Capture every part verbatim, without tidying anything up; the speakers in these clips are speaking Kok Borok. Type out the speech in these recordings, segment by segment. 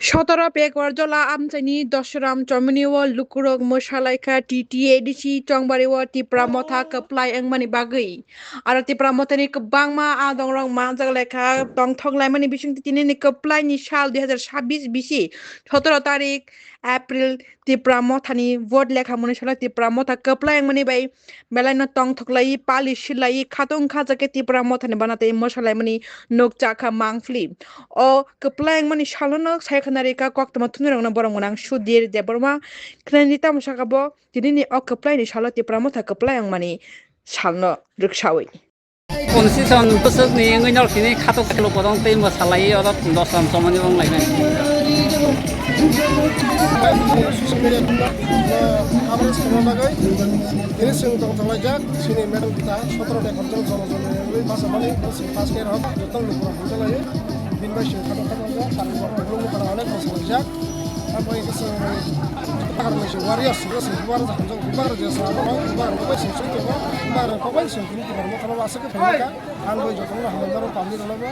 Sotoro Pekwarjola amchaini Dosram chomini o lukurok mwsalaikha T T A D C chongbari o Tipra motha kwplai wngmani bagwi. Aro Tipra mothani kwbangma adongrok manjak lekha tongthok laimani bisingtwi tinini kwplaini sal dui hazar sabbish bisi sotoro tarik April Tipra mothani vote lekha mwnwi salo Tipra motha kwplai wngmani bai belaino tongthok lai pali silai khatung khajakhe Tipra mothani bana tei mwsalaimani nukjakha mangpili. O kwplai wngmani salono sai khwnarikha koktwma thumnairokno borok gwnang Sudhir Debbarma khwnani tamo sakha bo tinini o kwplaini salo Tipra motha kwplai wngmani salno rwksawi. Constitution bwswkni wngwi norok tini khatok khelo bodong tei mwsalai oro dosram chomani wng lainai. Coverage khaima bagwi tini chwng tongthok laijak chini madam kita sotoro de khorokjak jono jono wngwi basa mani chwng pass khe rok joto lukurok hamjak lai. Bini bai chwng khatok khatok wngkha, chwng borok nukgo tongthok laijak. Abo hai khe chwng bubagra ni se warriors, se bubagra hamjak, bubagra je sa abo bubagra kok bai se chwng tongo, bubagra kok bai se chwng tini bubagra motha no aswk khe phaimani kha. Ang bai jotono hamjak aro public rok no bo.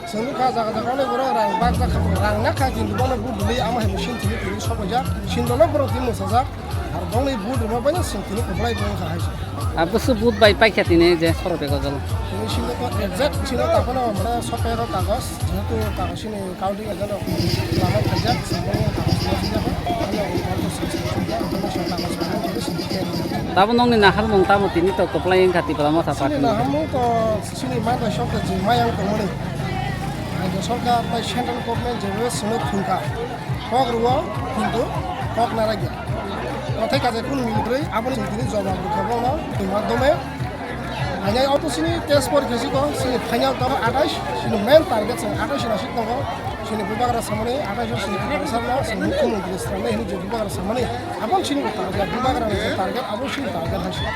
Chwng nukha jaga jaga onek borok rang bak jak kha, rang nak kha, kintu bono vote rwli amo hai bo sini tini tini sok bai jak, sini dolo borok tini mwsajak. Aro bongni vote rwma bai no chwng tini kwplai bo wngkha hai se. Abo se vote bai paikha tini je soro bego jalo. Tini sini to exact sini to aphano mane sok pai rok kagoj, jehetu kagoj sini counting agent rok lama khaijak, sini kagoj sini sini ano kagoj sini sini sini ano kagoj sini sini sini. Tabo nokni naharmung tamo tini to kwplai wngkha Tipra Motha Sini party ni. Naharmung to sini manta sokha je mayang tongmani. Raijyo sorkar tai central government jebabe sino thungkha. Kok rwo, kintu kok naragya. Kothai kaje kun milbrwi, aboni sini tini jawab rwkha bono, tini madhyome. Hainai auto sini test porikha siko, sini final tamo athais, sini main target sini athais sini asik tongo. Sini bubagra samani, athais sini professor no, sini mukhyamantri srangni hini je bubagra samani. Abon sini target, bubagra ni target, abon sini target hai sini.